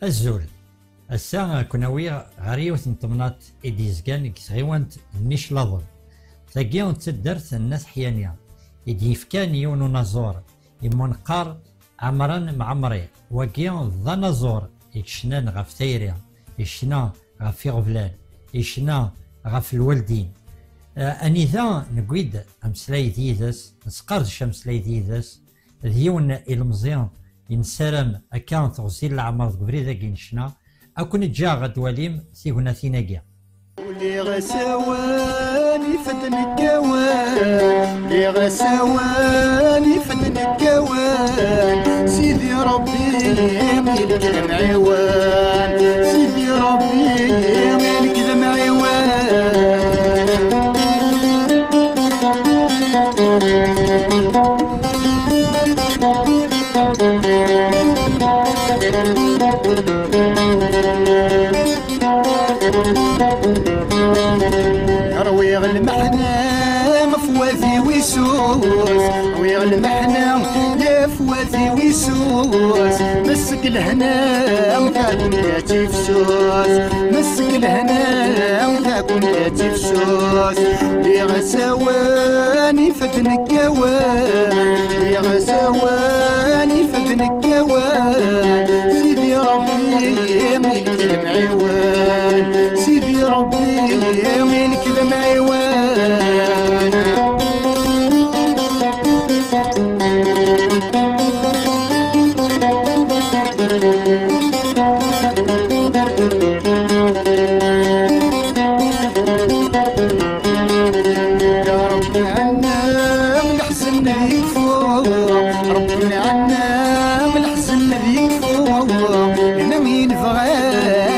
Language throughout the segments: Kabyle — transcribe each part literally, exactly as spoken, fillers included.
Azul. Ass-a, ad ken-awiɣ ɣer yiwet n temnaḍt i d-yezgan deg tɣiwant n Niclaḍen. Tagi d taddart n At Ḥyani, i d-yefkan yiwen unaẓur i mu neqqar Ɛemran Mɛemri. Wagi d anaẓur i yecnan ɣef tayri, yecna ɣef iɣeblan, yecna ɣef lwaldin. Eh, anida newwi-d ameslay d yid-s, nesqerdec ameslay d yid-s, d yiwen ilemẓi i nessaram akka teɣzi n leɛmer deg ubrid-agi n ccna. Ad ken-ǧǧeɣ ad twalim tignatin-agi. Liɣ asawen ifedden kkawen, liɣ asawen ifedden kkawen, Sidi Ṛebbi ilek d amɛiwen, Sidi Ṛebbi ilek d amɛiwen. Rwiɣ lmeḥna ɣef wadi wisus, rwiɣ lmeḥna ɣef wadi wisus, mesg lehna takunt ad tifsus, mesg lehna takunt ad tifsus. Liɣ asawen ifedden kkawen, liɣ asawen ifedden kkawen, Sidi Ṛebbi ilek d amɛiwen, Sidi Ṛebbi ilek d amɛiwen. Ṛebbi ɛenna leḥzen ad yekfu, Ṛebbi ɛenna leḥzen ad yekfu. Nna mi nebɣa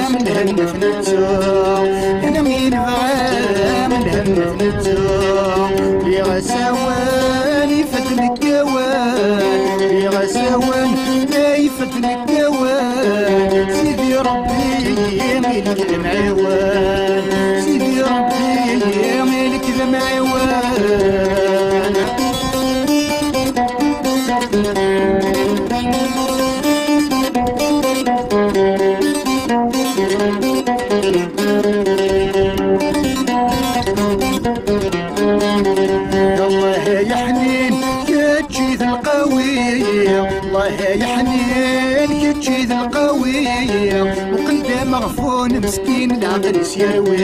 am lhenna t-nettu, nna mi nebɣa am lhenna t-nettu. Liɣ asawen ifedden kkawen, liɣ asawen ifedden kkawen, Sidi Ṛebbi ilek d amɛiwen, Sidi Ṛebbi ilek d amɛiwen. Allah ya ḥnin, kečč i d lqawi. Allah ya ḥnin, kečč i d lqawi. Uqeddam ɣef un meskin, leɛqel-is yerwi.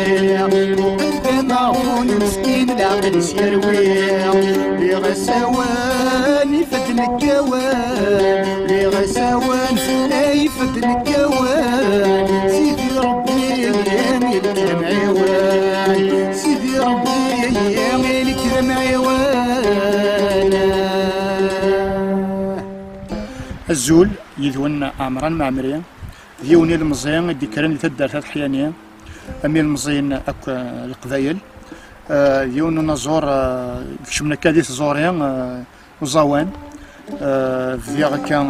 Uqeddam ɣef un meskin, leɛqel-is yerwi. Liɣ asawen ifedden kkawen, liɣ asawen ifedden kkawen. Sidi Ṛebbi ilek d amɛiwen, Sidi Ṛebbi ilek d amɛiwen. Azul yid-wen, Ɛemran Mɛemri, d yiwen ilemẓi i d-ikkren di taddart At Ḥyani, am ilemẓiyen akk, eh, Leqbayel. Eh, d yiwen n unaẓur, eh, ikecmen akka di tẓuri, eh, uẓawan. Eh, bdiɣ akka, eh,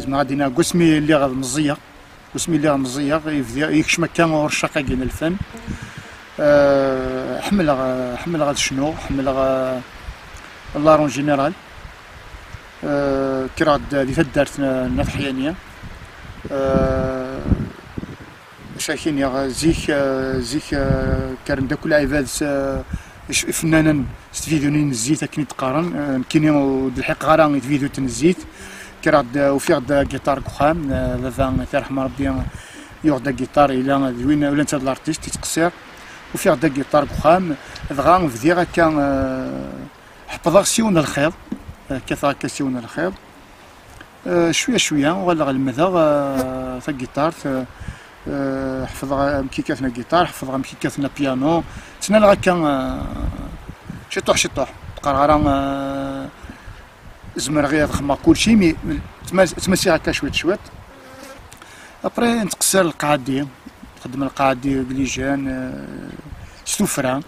zemreɣ ad d-iniɣ, deg wasmi lliɣ meẓẓiyeɣ, deg wasmi lliɣ meẓẓiyeɣ, i bdiɣ, yekcem akka ureccaq-agi n lfen. Eh, ḥemmleɣ, eh, ḥemmleɣ ad cnuɣ, ḥemmleɣ, eh, l'art en général. Eh, kkreɣ-d di taddart n, n At Ḥyani. Eh, Acu ak-iniɣ, zik, eh, zik, eh, kkren-d akk lɛibad s, eh, ic-, ifennanen s tvidyunin n zzit akken i d-qqaren. Eh, nekkini ur d-lḥiqeɣ ara i tvidyut n zzit. Kkreɣ-d, eh, ufiɣ-d agiṭar deg uxxam. Eh, baba, ad t-yerḥem Rebbi, yuɣ-d agiṭar, yella d win, ula netta d l'artiste, yettqessir. Ufiɣ-d agiṭar deg uxxam, dɣa bdiɣ akka, eh, ḥeppḍeɣ s yiwen n lxiḍ. Eh, kkateɣ akka s yiwen n lxiḍ. Eh, cwiya cwiya uɣaleɣ lemdeɣ, eh, tagiṭart, eh, eh, ḥefḍeɣ amek i kkaten agiṭar, ḥefḍeɣ amek i kkaten apyanu. Ttnaleɣ akka, eh, ciṭuḥ ciṭuḥ. Qqareɣ ara, eh, zemreɣ ad xedmeɣ kulci, mi ttma-, ttmasiɣ akka cwiṭ cwiṭ. Après, nettqessir lqaɛdi, nxeddem lqaɛdi deg lijan, eh, s tuffra.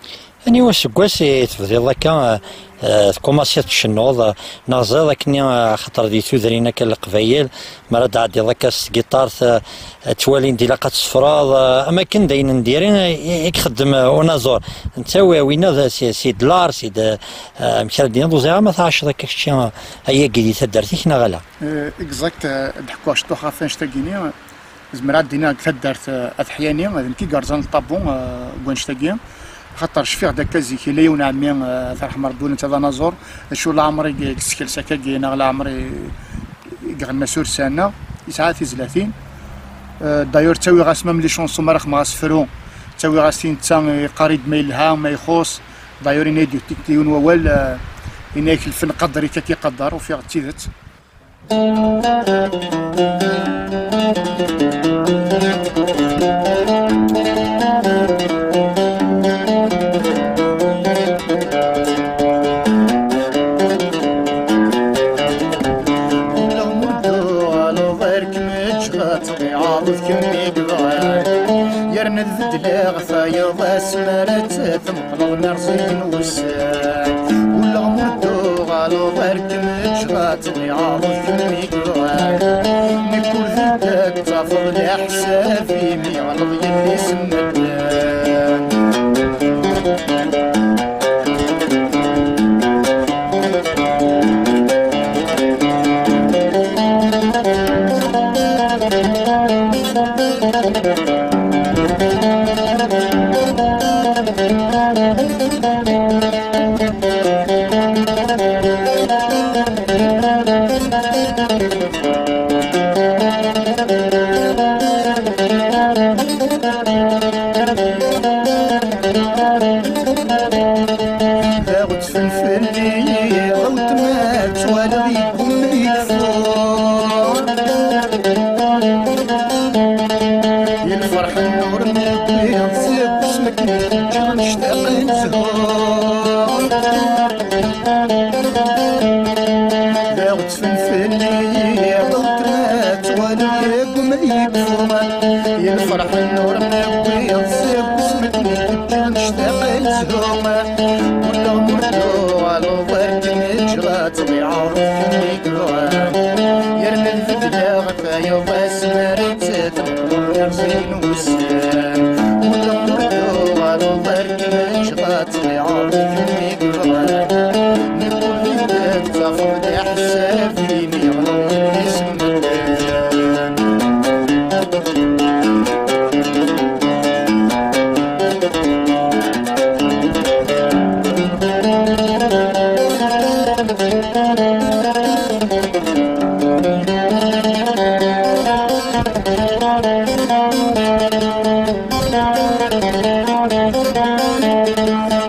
Aniwa aseggas i tebdiḍ akka, eh, tkumaṣiḍ tcennuḍ, eh, neɣ ẓriḍ akkenni, eh, axaṭer di tudrin akka n Leqbayel, mi ara d-tɛeddiḍ akka s tgiṭart, eh, ttwalin-d ilaq ad tṣefreḍ, eh, am akken d ayen n diri, eh, i, i ixeddem, eh, unaẓur. Netta wi-, winna d si, si de l'art, si de, eh, amek ara d-tiniḍ, ur ẓriɣ ma tɛaceḍ akka kečči, eh, ayagi di taddart-ik neɣ ala? Eh, exact, eh, ad d-ḥkuɣ ciṭuḥ ɣef annect-agi-ni. Zemreɣ ad d-iniɣ deg taddart, eh, At Ḥyani, d nekk i yerẓan ṭabu, eh, deg wannect-agi. Axaṭer cfiɣ-d akka zik, yella yiwen ɛemmi, eh, ad t-yerḥem Rebbi, ula netta d anaẓur, acu laɛmer i yessekles akkagi, neɣ laɛmer i, i iɣenna s ursan-a, yesɛa tizlatin. Eh, d'ailleurs, ttawiɣ-as même les chansons, mi ara xedmeɣ asefru, ttawiɣ-as-t i netta, iqqar-iyi-d ma yelha, ma ixuṣ. D'ailleurs, yenna-yi-d yiwen wawal, eh, yenna-yak lfen qadr-ik ad k-iqadder, ufiɣ d tidet. Ula ma ur d-tuɣaleḍ ar kem-ǧǧeɣ ad tḍiɛeḍ d kemm i yebɣan. Yerna ad beddleɣ tayeḍ asmi ara tt-temqleḍ mi rẓigen wussan. Ula ma ur d-tuɣaleḍ ar kem-ǧǧeɣ ad tḍiɛeḍ d kemm i yebɣan. Nekk ur d-, tafeḍ leḥsab imi ɣleḍ yelli-s n medden. Daɣ ttfen fell-i, weltma twalaḍ yeggumma ad yekfu. I lferḥ n ur newwiḍ seg usmek n ǧǧiɣ nectaq ad nezhu. Daɣ ttfen fell-i, weltma twalaḍ yeggumma ad yekfu. I lferḥ n ur newwiḍ seg usmek n ǧǧiɣ nectaq ad nezhu. Ula ma ur d-tuɣaleḍ ar kem-ǧǧeɣ ad tḍiɛeḍ d kemm i yebɣan. Yerna ad beddleɣ tayeḍ asmi ara tt-temqleḍ mi rẓigen wussan. Ula ma ur d-tuɣaleḍ ar kem-ǧǧeɣ ad tḍiɛeḍ d kemm i yebɣan. Nekk ur d-, tafeḍ leḥsab imi ɣleḍ yelli-s n medden.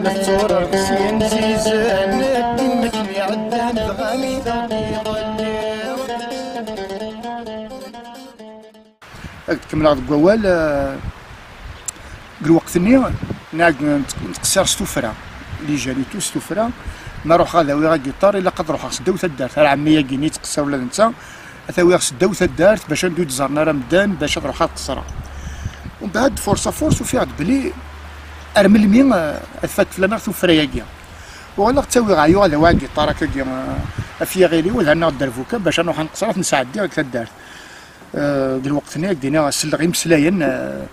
La tetturar s yinzizen, akken mi ɛeddan dɣa mi d-iḍelli. Ad kemmleɣ deg wawal, eh, deg lweqt-nni, nɛeg-, nt-, nettqeṣṣir s tuffra. Les jeunes et tout s tuffra. Ma ruḥeɣ ad awiɣ agiṭar, ilaq ad ruḥeɣ s ddaw taddart. Ar ɛemmi-agi-nni yettqeṣṣir ula d netta, ad t-awiɣ s ddaw taddart, bac ad ur yi-d-ẓerren ara medden, bac ad ruḥeɣ ad qeṣṣreɣ. Umbeɛd, force à force, ufiɣ-d belli ar melmi, eh, ad tfak fell-aneɣ tuffra-agi. Uɣaleɣ ttawiɣ ɛyuɣ ad awiɣ agiṭar akkagi, eh, af yiɣil-iw, ad rniɣ dderbuka, bac ad nruḥ ad nqeṣṣer, ad t-nesɛeddi deg taddart. Eh, deg lweqt-nni, ad d-iniɣ, selleɣ imeslayen, eh,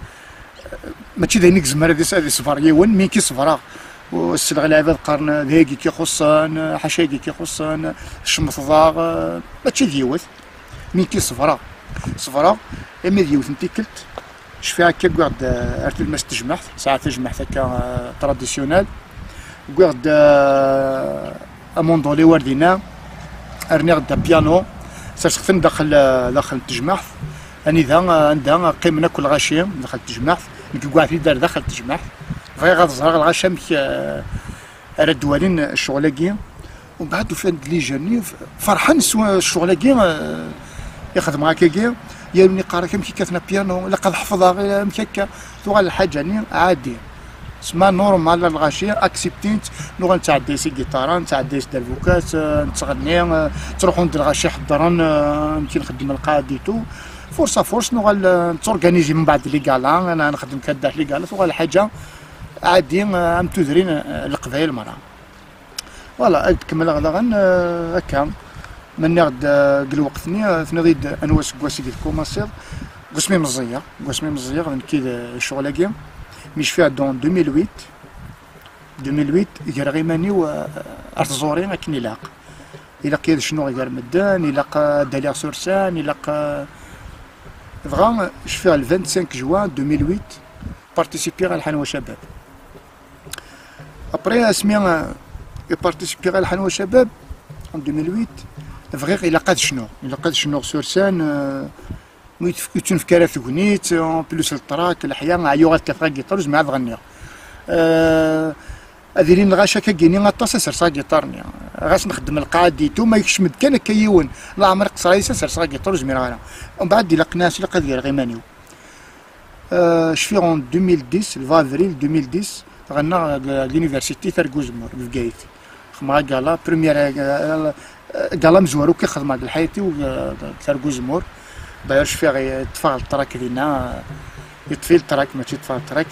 mačči d ayen i yezmer ad is-, ad iṣber yiwen, mi nekk i ṣebreɣ. U selleɣ i lɛibad qqaren, d ayagi i k-ixuṣṣen, ḥaca ayagi i k-ixuṣṣen, tcemteḍ-aɣ, eh, mačči d yiwet. Mi nekk i ṣebreɣ, ṣebreɣ, imi d yiwet n tikkelt, cfiɣ akka wwiɣ-d, eh, ar tulmast n tejmaɛt, sɛiɣ tajmaɛt akka, eh, traditionnelle. Wwiɣ-d, eh, amunduli war dinna, rniɣ-d apyanu, serseɣ-ten daxel, eh, daxel n tejmaɛt, anida, eh, anda qqimen akk lɣaci daxel n tejmaɛt, nekk wwiɣ-t-id ar daxel n tejmaɛt. Bɣiɣ ad ẓreɣ lɣaci amek, eh, ara d-walin ccɣel-agi. Umbeɛd ufan-d les jeunes, ferḥen s wa-, ccɣel-agi, eh, i xedmeɣ akkagi. Yal win iqqar-ak amek i kkaten apyanu, ilaq ad ḥefḍeɣ, eh, amek akka. Tuɣal lḥaǧa-nni ɛadi. Sma normal, lɣaci acceptin-tt, nuɣal nettɛedday s igiṭaren, nettɛedday s derbukat, eh, nettɣenni, eh, ttruḥun-d lɣaci ḥeddren, eh, amek i nxeddem lqaɛa et tout. Force à force, nuɣal, eh, netturganizi mbeɛd les galas, neɣ nxeddem taddart les galas, tuɣal lḥaǧa ɛadi, eh, am tudrin, eh, n Leqbayel merra. Voilà, ad kemmleɣ daɣen, eh, akka. Ma nniɣ-d, eh, deg lweqt-nni, eh, tenniḍ-iyi-d anwa aseggas i d-tkumasiḍ. Deg wasmi meẓẓiyeɣ, deg wasmi meẓẓiyeɣ, d nekk i d, eh, ccɣel-agi. Mi cfiɣ-d en deux mille huit, deux mille huit, greɣ iman-iw, eh, ar tẓuri akken ilaq. Ilaq ad cnuɣ gar medden, ilaq ad aliɣ s ursan, ilaq, eh, Dɣa cfiɣ le vingt-cinq juin deux mille huit, participiɣ ɣer Lḥanwa Cabab. Après, asmi i participiɣ ɣer Lḥanwa Cabab en deux mille huit, bɣiɣ, ilaq ad cnuɣ, ilaq ad cnuɣ sur scène, euh, ur yettunefk ara tegnit, en plus le track, leḥya, ɛyuɣ ad kkateɣ agiṭar, ur zmireɣ ad ɣenniɣ. Euh, ad ilin lɣaci akka gini aṭas, ad serseɣ agiṭar-nni. Ɣas nxeddem lqaɛa et tout, ma yekcem-d kan akka yiwen, leɛmer iqeṣṣer yis, ad serseɣ agiṭar, ur zmireɣ ara. Umbeɛd ilaq nnas, ilaq ad greɣ iman-iw. Euh, cfiɣ en deux mille dix, le vingt avril deux mille dix, ɣennaɣ deg l'université Targu Zemmour, deg Bgayet. Xedmeɣ agala, première, euh, agala amezwaru i xedmeɣ deg lḥayat-iw, euh, deg Targu Zemmour. D'ailleurs, cfiɣ, eh, ṭṭfeɣ le track dinna, eh, yeṭṭef-iyi le track, mačči ṭṭfeɣ le track.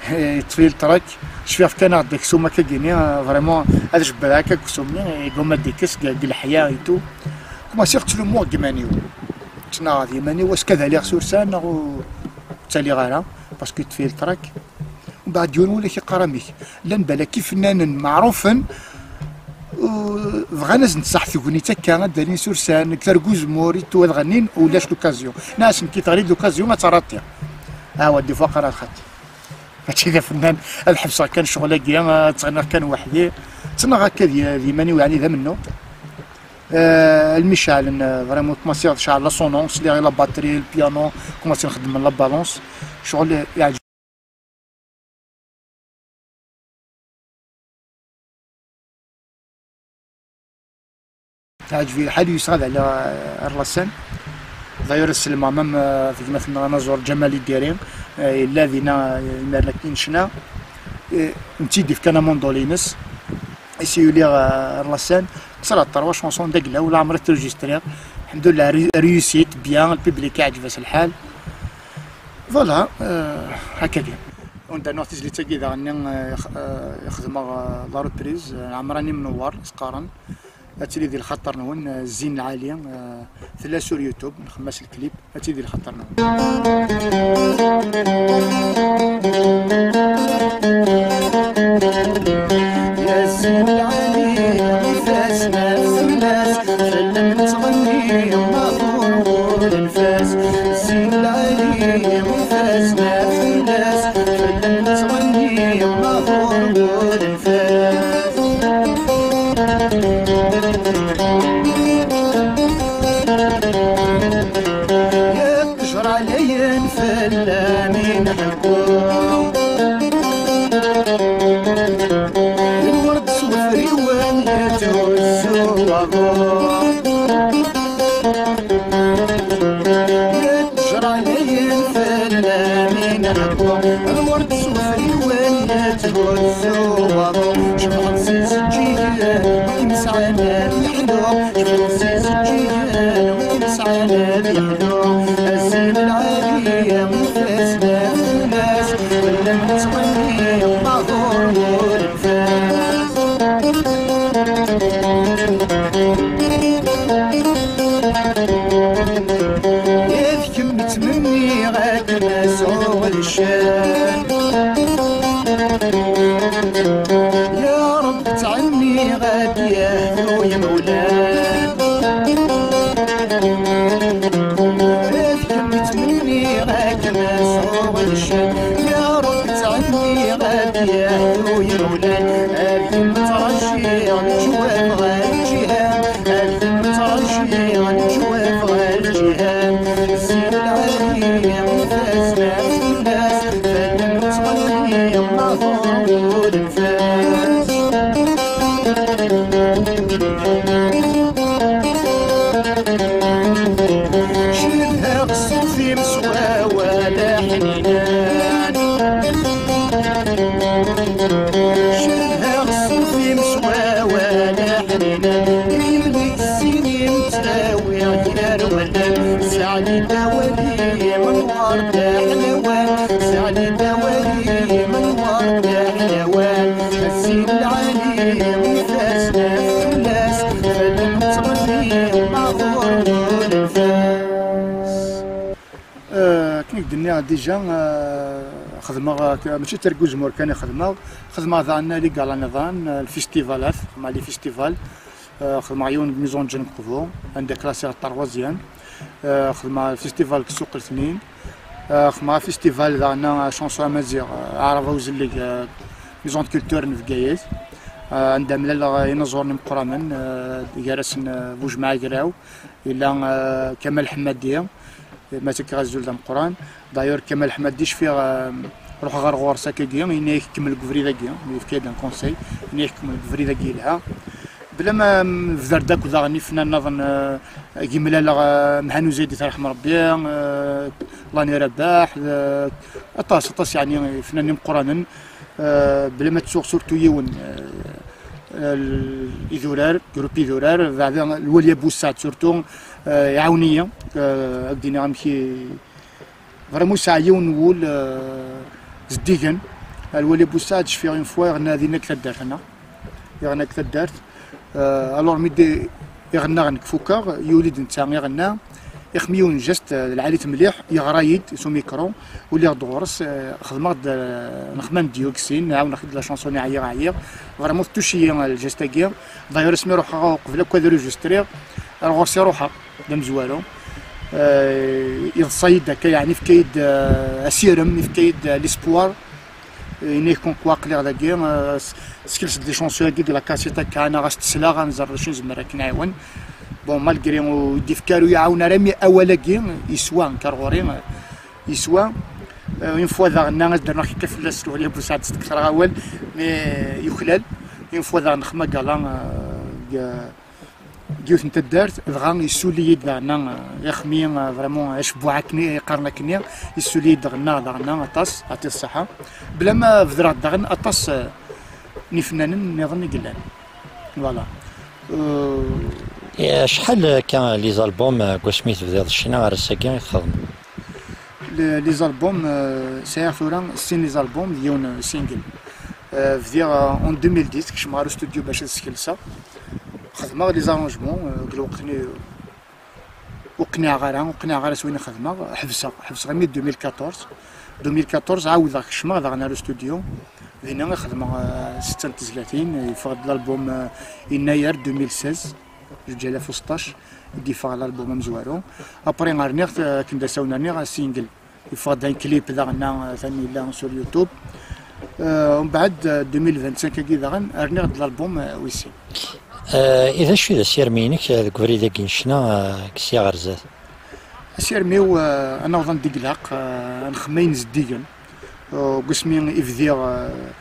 Eh, yeṭṭef-iyi le track. Cfiɣ fkan-aɣ-d aksum akka gini, eh, vraiment, ad jebdeɣ akka aksum-nni, eh, iguma ad d-ikkes deg, deg leḥya et tout. Kumaṣiɣ ttlummuɣ deg iman-iw. Ttnaɣeɣ d iman-iw, est-ce que ad aliɣ sur scène neɣ ur ttaliɣ ara, parce que yeṭṭef-iyi le track. Mbeɛd yiwen wula k-iqqar amek. Llan balak ifennanen meɛrufen, uh, bɣan ad sen-tṣaḥ tegnit akka, ad d-alin sur scène, deg Targu Zemmour, et tout, ad ɣennin, ulac l'occasion. Nna-asen, kiteɣ l'occasion, ad tt-rattiɣ. Awa, des fois qqareɣ lxaṭi. Mačči d afennan, ad ḥebseɣ kan ccɣel-agi, ad ttɣenniɣ kan weḥd-i. Ttnaɣeɣ akka d, d iman-iw, yeɛni d amennuɣ. Eh, almi ceɛlen, eh, vraiment, kumaṣiɣ ceɛl la sono, sliɣ i la batterie, le piano, kumaṣiɣ nxeddem la balance. Ccɣel, eh, yeɛǧeb. Teɛǧeb-iyi lḥal, yusɣa ad ɛliɣ, eh, ar la scène. D'ailleurs, ad sellmeɣ même, eh, ɣef gma-tneɣ anaẓur Ǧamal Idiri, eh, yella dinna, eh, imir-nni akken necna. Eh, netta i d-ifkan amundul-ines. Is yuli, eh, ar la scène. Qeṣṣreɣ trois chansons d aglaw, leɛmer ad t-registriɣ. Lḥemdullah, ré-, réussite, bien, le public iɛǧeb-as lḥal. Voilà, euh, hakagi. Unda nuɣ tizlit-agi daɣen, euh, x-, euh, xedmeɣ, euh, la reprise, euh, Ɛemrani Menwar, i s-qqaren. Ad tili di lxaṭer-nwen, euh, Zzin Lɛali, euh, tella sur YouTube, nxemmem-as lklip, ad tili di lxaṭer-nwen. يا الزين العالي، الفاس ما فلاس، فلم تغني، ما طول الفاس. الزين العالي، الفاس ما فلاس، فلم تغني، ما طول الفاس. يا الطجر علي فلان ينحكو. الورد سوفري وين يتهزو وغور. يا الطجر علي فلان ينحكو. الورد سوفري وين يتهزو وغور. شبحت سيسجية يمسعنا يحلو. شبحت سيسجية يمسعنا يحلو. الزين العالي يا مفاسنا فلاس. ولا متغني ومعذور والفاس. يا ذكم تمني غاك نسعو الشام. يا رب تعلمي غادي يا يا مولاي. بيتكم تمني غاك مسعور الشام. يا رب تعلمي غادي يا يا مولاي. أركم ترجي الجواب غير الجهام. أركم ترجي الجواب غير الجهام. الزين العالي فاز ما فاز. فاتن تغني الله ولد فاز. شدها الصوت يمسوا ولا حنينان. شدها الصوت يمسوا ولا حنينان. يملك السنين تساوي غير ولد. سعدي داوي من ورد حلوان. سعدي داوي من ورد حلوان. الزين العالي وفاس ناس الناس، فلم تغني معذور الفاس. آه، كنت دنيا ديجا، آه، خدمة، آه، ماشي ترقو زمور كان خدمة، خدمة ذا عنا لي قال نظام، آه، الفيستيفالات، مع لي فيستيفال، آه، خدمة عيون ميزون جن كوفو، عندك كلاسي تروازيام. Eh, xedmeɣ festival deg Ssuq Letnin. Eh, xedmeɣ festival daɣen, eh, chanson amaziɣ, eh, Aɛrab Awzellej, eh, Maison de Culture n Bgayet. Eh, anda mlaleɣ, eh, inaẓuren imeqqranen, eh, gar-asen, eh, Bujmaɛ Agraw, yella, eh, Kamal Ḥemmadi, eh, ma ttak azul d ameqqran. D'ailleurs, Kamal Ḥemmadi, cfiɣ, eh, ruḥeɣ ɣer ɣur-s akkagi, yenna-yak kemmel deg ubrid-agi, yefka-yi-d un conseil, yenna-yak kemmel deg ubrid-agi yelha. Bla ma, mm, bder-d akk daɣen ifnan nniḍen, eh, agi mlaleɣ, eh, Mhan Uzaydi, tarḥem Rebbi, eh, Lani Rabaḥ, eh, aṭas, aṭas, yeɛni, ifnan imeqqranen, eh, bla ma ttuɣ surtout yiwen, eh, l-, idurar, groupe idurar, beɛda Lwali Abussaɛd surtout, eh, iɛawen-iyi, eh, ad k-d-iniɣ amek i, vraiment yesɛa yiwen n wul, eh, zeddigen. Lwali Abussaɛd, cfiɣ une fois iɣenna dinna deg taddart-nneɣ. Iɣenna deg taddart. Eh, alors, mi d-, iɣenna nekk fukeɣ, yuli-d netta iɣenna. Ixdem yiwen n geste, eh, lɛali-t mliḥ, yeɣra-yi-d s umikru, uliɣ-d ɣur-s, eh, xedmeɣ-d, eh, nexma n dioxine, ɛawneɣ-t-id la chanson Ɛyiɣ, ɛyiɣ. Vraiment, tettuc-iyi, eh, lgeste-agi. D'ailleurs, asmi ruḥeɣ uqbel akk ad registriɣ, ar ɣur-s i ruḥeɣ. D amezwaru. Eh, yeḍsa-yi-d akka, yeɛni, yefka-yi-d, eh, asirem, yefka-yi-d, eh, l'espoir. Eh, yenna-yak comme quoi aql-aɣ dagi, eh, s-, sekles-d les chansons-agi deg la cassette akka, neɣ ad s-tesleɣ, ad nẓer d acu nezmer ad k-nɛiwen. Bon, malgré ur d-yefki ara, ur yi-ɛawen ara, mi awal-agi yeswa, nker ɣur-i, eh, yeswa. Eh, une fois daɣen, ad d-rnuɣ kika fell-as, Lwali Abussaɛd, s-d-kkseɣ awal, mais, eh, yuklal. Une fois daɣen, nexma gala, eh, deg, deg yiwet n taddart, dɣa yessuli-yi-d daɣen, eh, ixmi, eh, vraiment, acebbuɛ akkenni, qqaren akkenni, yessuli-yi-d daɣen, daɣen aṭas, ɛṭi ṣṣeḥḥa. Bla ma bedreɣ daɣen aṭas, eh, n yifennanen nniḍen i yellan. Voilà. Euh, Eh, acḥal akka les albums, eh, deg wasmi tebdiḍ ccna ar ass-agi i txedmeḍ? Le-, les albums, euh, sɛiɣ tura sin les albums d yiwen, euh, single. Euh, bdiɣ, euh, en deux mille dix, kecmeɣ ɣer ustudio bac ad skelseɣ. Xedmeɣ les arrangements, euh, deg lweqt-nni ur qniɛeɣ ara, ur qniɛeɣ ara s wayen i xedmeɣ, ḥebseɣ, ḥebseɣ imi deux mille quatorze. Deux mille quatorze ɛawdeɣ kecmeɣ daɣen ar ustudio. Dinna i xedmeɣ, euh, setta n tezlatin, yeffeɣ-d l'album, euh, Yennayer deux mille seize, zuǧ alaf u seṭṭac, i d-yeffeɣ l'album amezwaru. Après, rniɣ-t, euh, akken d asawen, rniɣ single. Yeffeɣ-d un clip daɣen, euh, atan yella sur YouTube. Euh, umbeɛd, euh, deux mille vingt-cinq-agi daɣen, rniɣ-d l'album, euh, wis sin. Eh, i d acu i d asirem-inek, eh, deg ubrid-agi n ccna, eh, deg sya ɣer zdat? Asirem-iw, eh, ad naweḍ anda i ilaq, eh, ad nxemmem ayen zeddigen. Eh, deg wasmi i bdiɣ, eh,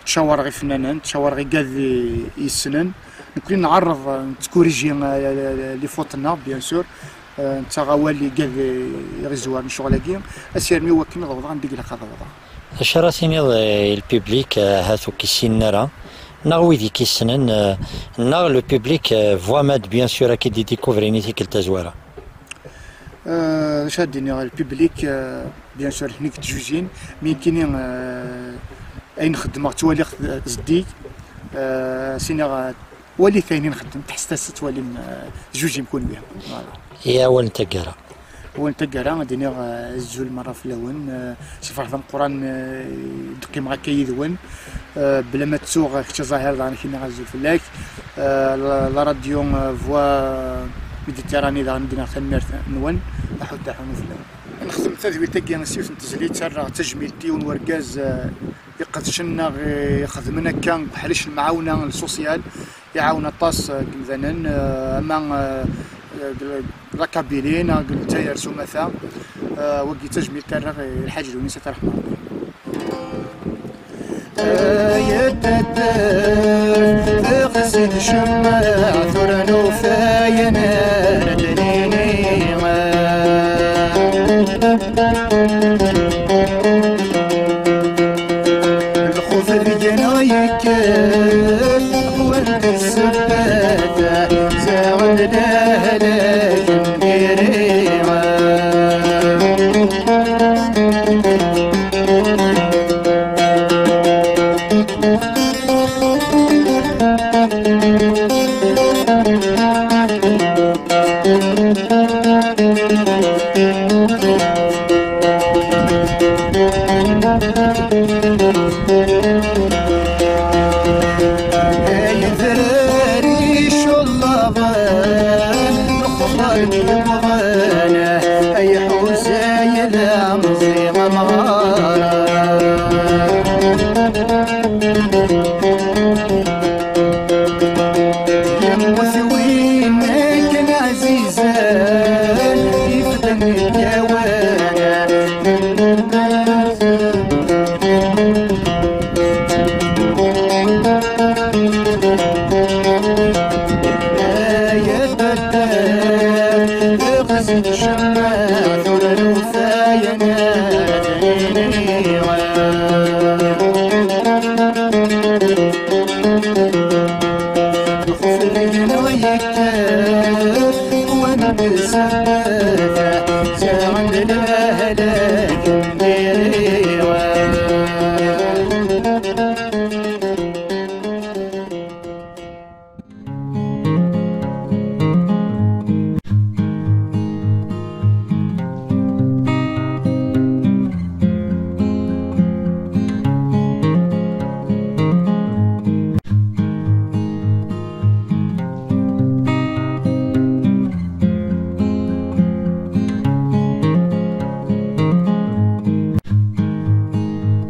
ttcawareɣ ifennanen, ttcawareɣ igad i, i yessnen. Nekkni nɛerreḍ, eh, nettkuriǧi, eh, les fautes-nneɣ, bien sûr. Eh, nettaɣ awal i igad i ɣ-izwaren ccɣel-agi. Asirem-iw akken ad awḍeɣ anda i ilaq ad awḍeɣ. Acu ara tiniḍ, eh, i lpiblik, eh, ahat ur k-issinen ara, neɣ wid i k-issnen, eh, neɣ le public, eh, voit ma d bien sûr ad k-id-idikuvrini tikkelt tazwara? Eh, acu ad d-iniɣ, lpiblik, eh, bien sûr, nekk ttjujin, mi nekkini, eh, ayen xeddmeɣ ttwaliɣ-t zeddig, eh, siniɣ, eh, walit ayen i nxeddem, tḥesset ad twalim, eh, tjujim kunwi. Voilà. I awal n taggara? Awal n taggara, ad d-iniɣ, eh, azul merra fell-awen, eh, s lferḥ d ameqqran, eh, d-qqimeɣ akka yid-wen, eh, bla ma ttuɣ, eh, kečč a Zahir, daɣen ad k-iniɣ azul fell-ak. Eh, la, la radio, eh, Voix Méditerranée, daɣen ad d-iniɣ tanemmirt-nwen, taḥut taḥunu fell-awen. Nexdem tadwilt-agi s yiwet n tezlit, rreɣ tajmilt i yiwen wergaz, eh, iqedcen neɣ ixedmen akka deg uḥric n lemɛawna, n social, iɛawen aṭas, eh, n yemdanen, eh, ama, eh, eh, deg la Kabylie neɣ deg Lezzayer s umata. Eh, wagi d tajmilt ara rreɣ i Lḥaǧ Lewnis, ad t-yerḥem Rebbi. Ay taddart, teɣzi tcemmeɛ, tura nufa-yan ar d-nini. Lxuf deg-neɣ yekker, wwant ssebbat, zaɣen lehlak n diri.